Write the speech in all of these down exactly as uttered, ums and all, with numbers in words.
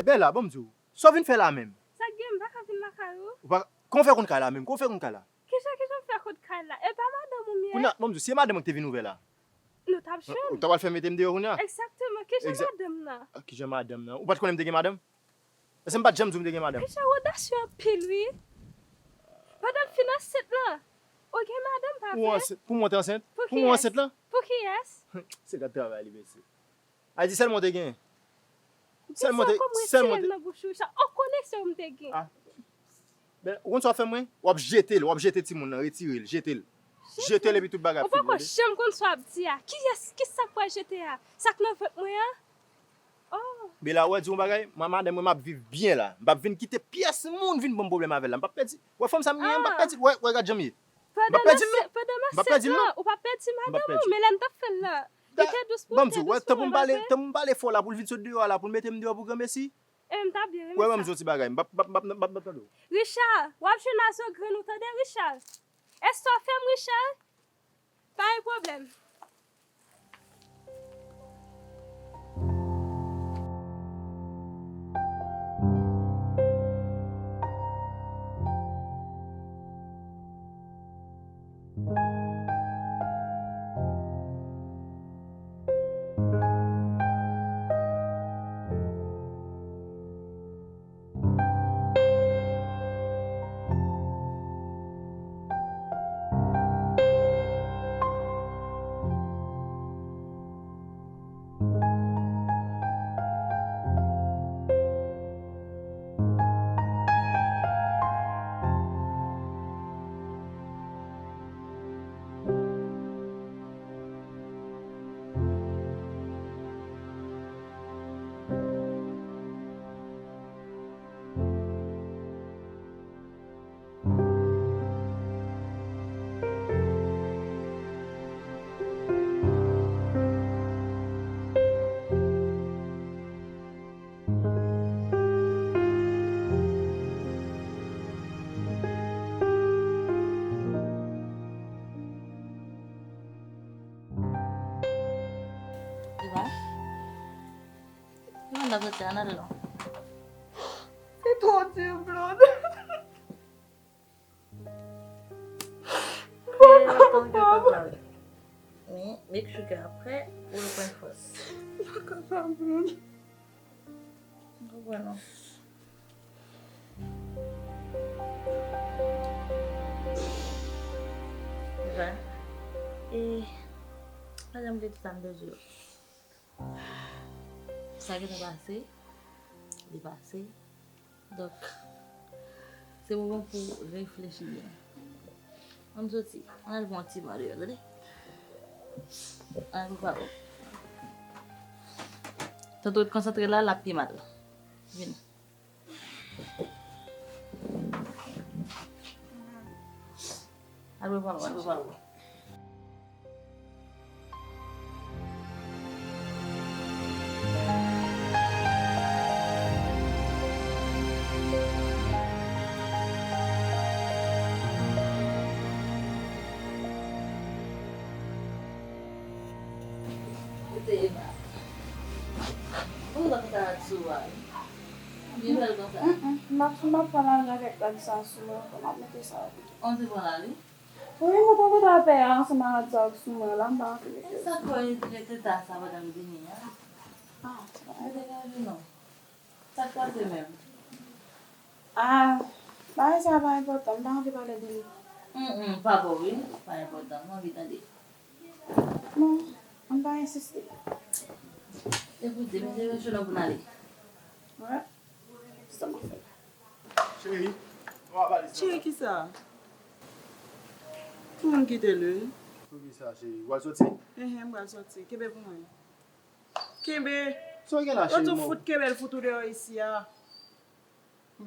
Bella, ban m di w, sa w vin fè la menm? Sa k gen, m pa ka vin lakay ou. Ou pa, kòman w fè konn kay la menm? Kòman w fè konn kay la? Kijan, kijan m fè konn kay la? E pa madanm ou m ye? Kounye a, ban m di w, si se madanm ou k te vin ouvè la. Nou t ap jwenn. Ou t ap al fè mete m deyò kounye a? Egzakteman. Kijan madanm nan? Ah, kijan madanm nan? Ou pa t konnen m te gen madanm? Èske m pa t janm di w m te gen madanm? Kijan odasye anpil, wi. Pandan m fin ansent lan, ou gen madanm, pa vre? Pou mwen te ansent? Pou mwen ansent lan? Pou kiyès? Se gad travay li, mesye. A di sèl mwen te gen. Sèl mwen te, sèl mwen te. Nan bouch ou, sa, o koneksyon m te gen. Ah. Ben, ou konn sa w ap fè mwen? W ap jete l, w ap jete timoun nan, retire l, jete l. Jete l epi tout bagay ap fini, tande? Ou poko janm konn sa w ap di a. Kiyès, kisa k pral jete a? Sa k nan vant mwen an? Oh. Bella, ou wè di yon bagay, mwen madanm mwen m ap viv byen la. M p ap vin kite pyès moun vin ban m pwoblèm avè l la. M p ap pèdi. Ou wè fanm sa m genyen, m p ap pèdi. Ou wè, ou wè gad jan m ye. M p ap pèdi l non. M p ap pèdi l non. Ou pa pèdi madanm ou, men lè n t ap fè l la. Li te dous pou ou, te dous pou mwen, pa vre? Ban m di w, wè, tan pou m pale, tan pou m pale fò la pou l vin sot deyò a la pou l mete m deyò pou granmesi. E m ta byen renmen sa. Wè, ban m di w yon ti bagay, m p ap, m p ap, m p ap, m p ap tande w. Richard, w ap jwenn a zo grenn ou tande, Richard. Èske w fè m, Richard? Pa gen pwoblèm. Eva, ki moun ap soti an nan dlo? Se twò di, Blonde. Fè lontan w te konn sa wi. Men, make sure ke apre, ou reprann fòs. M pa kapab, Blonde. M konprann ou. Eva, e, pa janm vle di sa m te di w. Sa gentan pase, li pase. Donk, se moman pou reflechi byen. Ann soti, ann al pran yon ti ban deyò, tande? Ann al prepare w. Tanto w ret konsantre la, l ap pi mal. Vini. Al prepare w, al prepare w. Kote Eva? Bon, la konsa sou a. Byen bèl konsa. Mm, mm. M ap, m ap pran lajan avèk rad sa sou mwen ankò, m ap mete sa yo pito. An, te pran la, wi? Wi, mwen te kontan apè a ansanm ak rad sa yo sou mwen la, m pa antre mete yo. Sa k fè w rete ta sa pandan m vini an? Ah, se pa. Mete gade non. Sa k pase menm? Ah, bagay sa pa enpòtan, m pa anvi pale de li. Mm, mm, pa bon wi, pa enpòtan, m anvi tande. Bon, ann pa ensiste. Ekoute, mesye Rachel, pou n ale. Wè. Sa m ap fè. Cheri, w ap pale sa. Cheri, kisa? Pou moun kite l, wi. Pou kisa, cheri? W al soti? Enhen, m pral soti. Kenbe pou mwen. Kenbe. Sa w gen la, cheri? Yo tou fout kenbe l fout ou deyò isi a.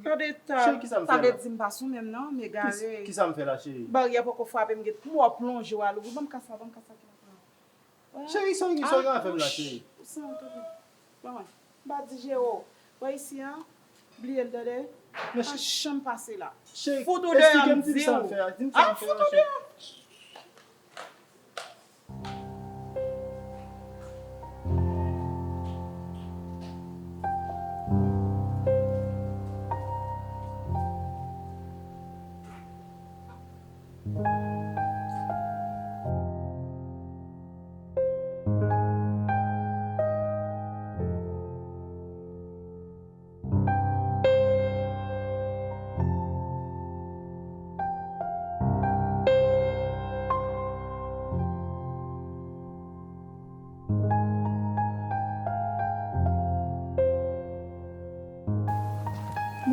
Gade ta, cheri, kisa m fè la? Sa vle di m pa sou menm non, m egare. Kis-, kisa m fè la, cheri? Baryè poko frape, m gen pou w plonje w al ouvri. Ban m kas la, ban m kas la ki nan pran. Cheri, sa w gen, sa w gen avè m la, cheri? Ou santi w tou. Ban mwen. M pa di Jero. Wè isi a, bliye l tande. Pa janm pase la. Cheri, fout ou deyò, m di w. Ah, fout ou deyò. Cheri, esplike m sa m fè a, cheri.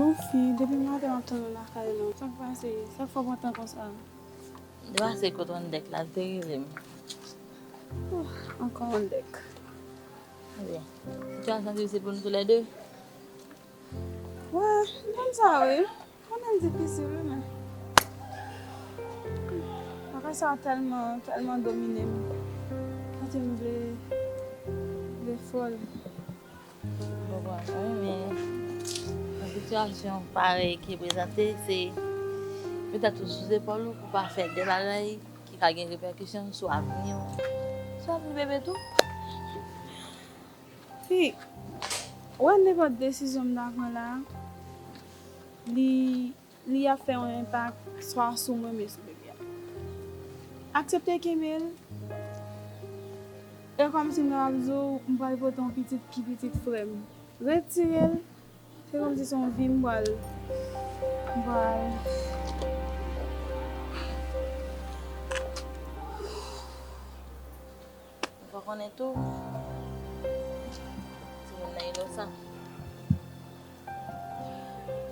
Yon fi, depi maten m ap tann ou lakay lan. Sa k pase? Sa k fè w pran tan konsa? Li pase kot Wandèk la, l te rele m. Ouh, ankò Wandèk. Ebyen, sitiyasyon difisil pou nou toulède. Wè, m konn sa wi. Konnen l difisil wi, men bagay sa tèlman, tèlman domine m. Kote m vle, vle fòl. M konprann, wi, men nan sitiyasyon parèy ki prezante, se met tèt ou sou zepòl ou pou pa fè de bagay ki ka gen repèkisyon sou avni w, sou avni bebe tou. Fi, wè nenpòt desizyon m ta pran la, li, li ap fè yon enpak swa sou mwen, men sou bebe a. Aksepte kenbe l, e kòmsi m kapab di w, m pral pote yon pitit ki pitit frè m. Retire l, se kòmsi se yon vi m pral, m pral. Ou pa konnen tou, timoun nan inosan.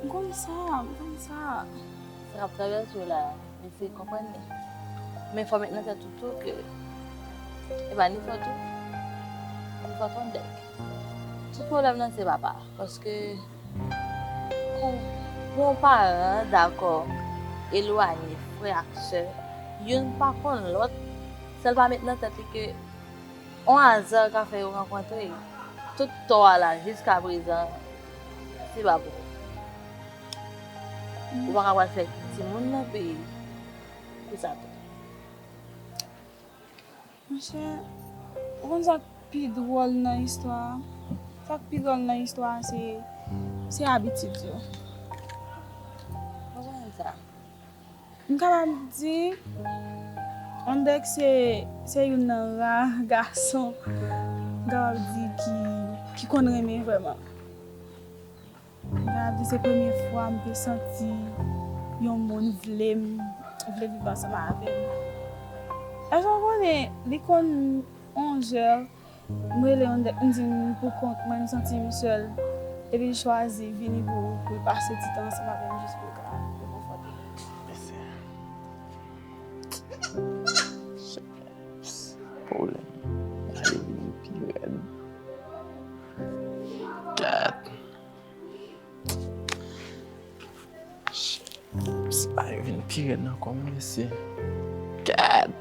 M konn sa, m konn sa. Sa k ap travèse w la, eseye konprann li. Men fò w met nan tèt ou tou ke e pa ni fòt ou, ni fòt Wandèk. Tout pwoblèm nan se papa. Paske pou, pou yon paran dakò elwanye frè ak sè, youn pa konn lòt, sèl pa met nan tèt li ke yon aza ka fè yo rankontre. Tout tò a la, jiskaprezan, se pa pou ou. Ou pa ka pral fè timoun nan peye pou sa tou. Monchè, ou konn sa k pi dwòl nan istwa a? Sa k pi dwòl nan istwa a, se, se abitid yo. Ou konn sa? M kapab di, Wandèk se, se youn nan ra gason, m kapab di, ki, ki konn renmen vrèman. M kapab di se premye fwa m te santi yon moun vle m, vle viv ansanm avè m. Èske w konnen, li konn yon jè, m rele yon dèk, m di m pou kont mwen, m santi m sèl. Epi l chwazi vini pou, pou l pase ti tan ansanm avè m jis pou l ka rekonfòte m. Mèsi. Pwoblèm. Sa yo vin pi rèd. Gad. Shit. Sa yo vin pi rèd ankò, mesye. Gad.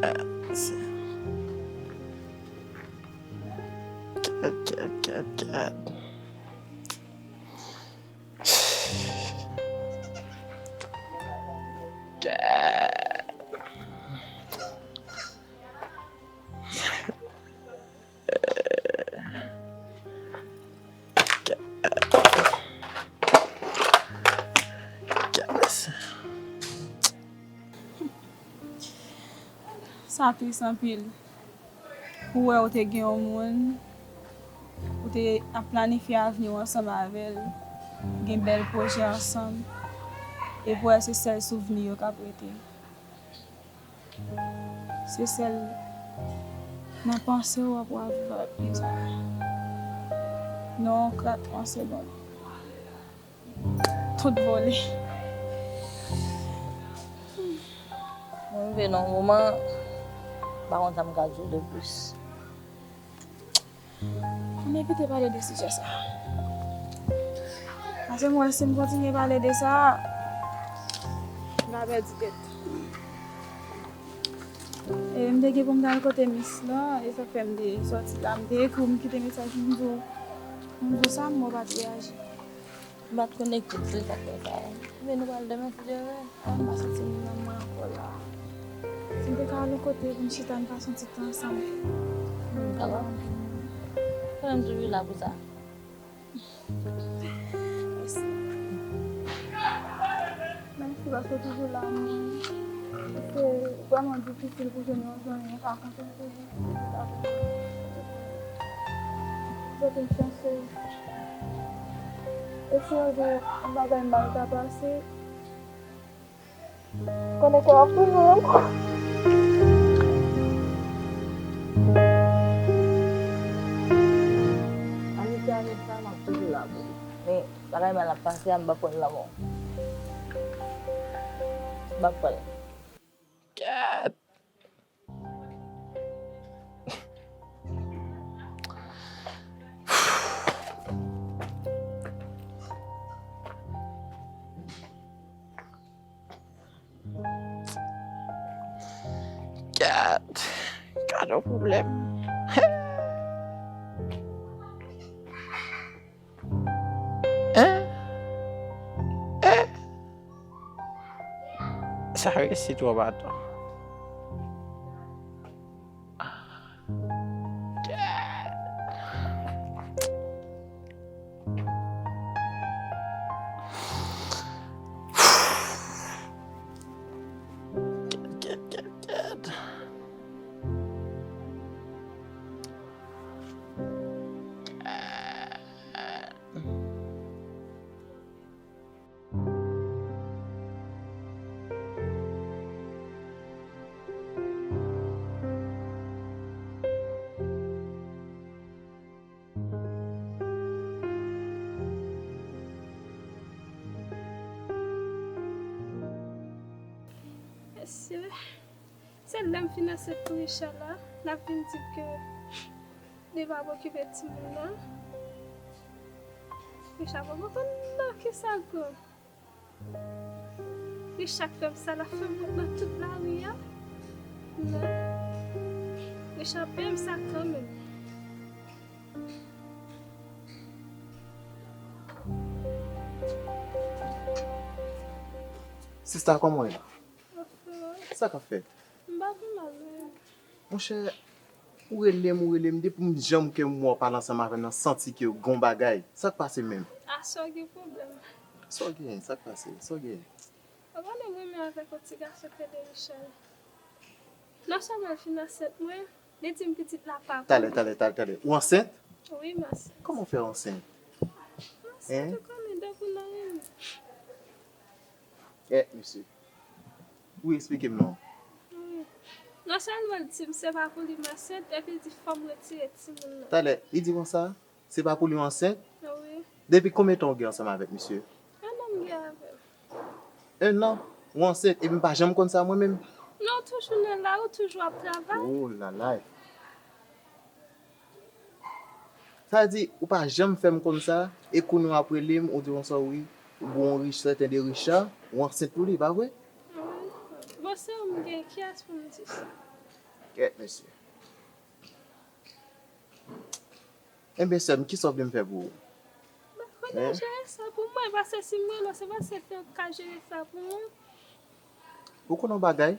Gad, mesye. Gad, gad, gad, gad. Gad. Sa tris anpil. Pou wè ou te gen yon moun, ou te ap planifye avni w ansanm avè l, gen bèl pwojè ansanm, epi w wè se sèl souvni yo k ap rete. Se sèl nan panse w w ap viv avèk moun sa. Non, yon klatman segonn. Tout vole. Mwen rive nan yon moman, m pa konn sa m ka di w de plis. Ann evite pale de sijè sa a. Paske m wè si m kontinye pale de sa, m ka pèdi tèt. E m te gen pou m t al kote mis lan, e sa k fè m te sòti la. M te ekri w, m kite mesaj pou m di w, pou m di w sa, men w pa t reyaji. M pa t konekte, se sa k fè sa. Men nou pral demen, si Dye vle. Ah, m pa santi m nan mwen ankò la. Si m te ka al yon kote pou n chita, n pase yon ti tan ansanm. Alò? Konnen m toujou la pou sa. Mèsi. Mèsi paske w toujou la, men se vrèman difisil pou jwenn yon zanmi, yon pa kontan. Sèten chans, e si yon jou yon bagay mal ta pase, konnen ke w ap toujou renmen. Bagay mal ap pase a, m pa pran l nan men w. M pa pran l. Gad! Gad, gad yon pwoblèm. Hein? Hein? Sa resi twò baton. Gad, gad, gad, gad. Mesye, se lè m fin ansent pou Richard la, l ap vin di m ke li p ap okipe timoun nan. Richard poko konn nan kisa l pran. Richard fè m sa, l ap fè m wont nan tout lari a. Non. Richard peye m sa kanmenm. Sista, kòman w ye la? Sa k ap fèt? M pa pi mal, non. Monchè, ou rele m, ou rele m, depi m janm ke m wè w pale ansanm avè m nan, santi ke gon bagay. Sa k pase menm? A, sa w gen pwoblèm? Sa w gen? Sa k pase? Sa w gen? Ou konnen m renmen avèk yon ti gason k rele Richard. Non sèlman l fin ansent mwen, li di m pitit la pa pou li. Talè, talè, talè, talè. Ou ansent? Wi, m ansent. Kòman w fè ansent? M ansent, ou konnen, depi w nan renmen. Eh, mesye. Wi, eksplike m non. Wi. Non sèlman l di m se pa pou li m ansent, epi l di fò m retire timoun nan. Talè, li di konsa, se pa pou li w ansent? Wi. Depi konbyen tan w gen ansanm avèk misye? En an m gen avè l. En an? Ou ansent, epi m pa janm konn sa mwen menm? Non, ou toujou nan lari, ou toujou ap travay. Oh la la. Sa vle di, ou pa janm fè m konn sa, e kounye a w ap rele m, ou di konsa wi, ou gon rich, sèten de Richard, ou ansent pou li, pa vre? Wi. Bon, se ou m gen, kiyès pou m di sa? Kèt, mesye. Enben, sè m, kisa w vle m fè pou ou? Mwen konnen jere sa pou mwen, paske si mwen, non, se paske l ka jere sa pou mwen. Ou konnen yon bagay?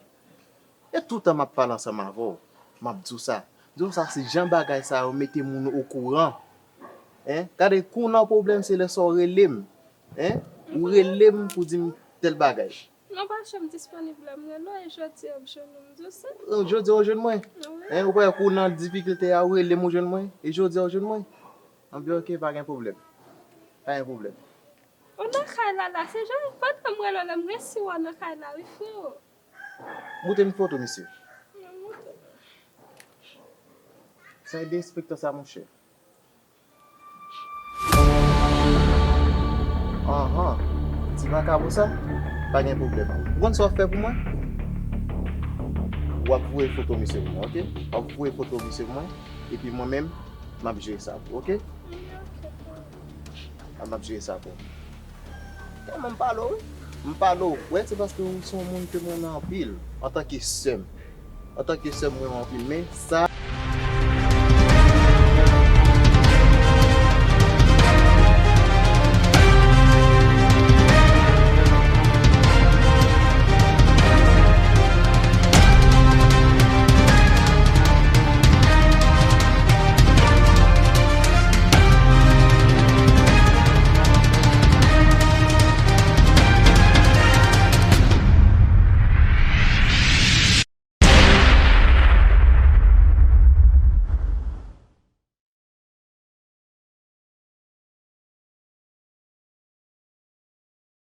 E toutan m ap pale ansanm avè w, m ap di w sa. Di w sa, se jan bagay sa yo mete moun okouran. Hein? Gade, kou w nan pwoblèm, se lè sa w rele m. Hein? Ou rele m pou di m tèl bagay. Non, pa janm disponib lè m rele w, e jodi a w ap jwenn ou, m di w sa. Jodi a w jwenn mwen? Wi. Hein? Ou pa wè kou w nan difikilte a, ou rele m, ou jwenn mwen? E jodi a w jwenn mwen? Anben, ok, pa gen pwoblèm. Pa gen pwoblèm. Ou nan kay la la, se jan, pandan m rele w la, m resi wè w nan kay la, wi, freo. Moute m foto misye. Sa e derespektan sa, monchè. Anhan. Ti vakabon sa, pa gen pwoblèm. Ou konn sa w ap fè pou mwen? W ap voye foto misye pou mwen, ok? W ap voye foto misye pou mwen, epi mwen menm, m ap jere sa pou ou, ok? M ap jere sa pou ou. Kòman m pale w, wi? M pale w, w wè, se paske ou se yon moun ke m renmen anpil, antanke sè m. Antanke sè m, m renmen w anpil, men sa,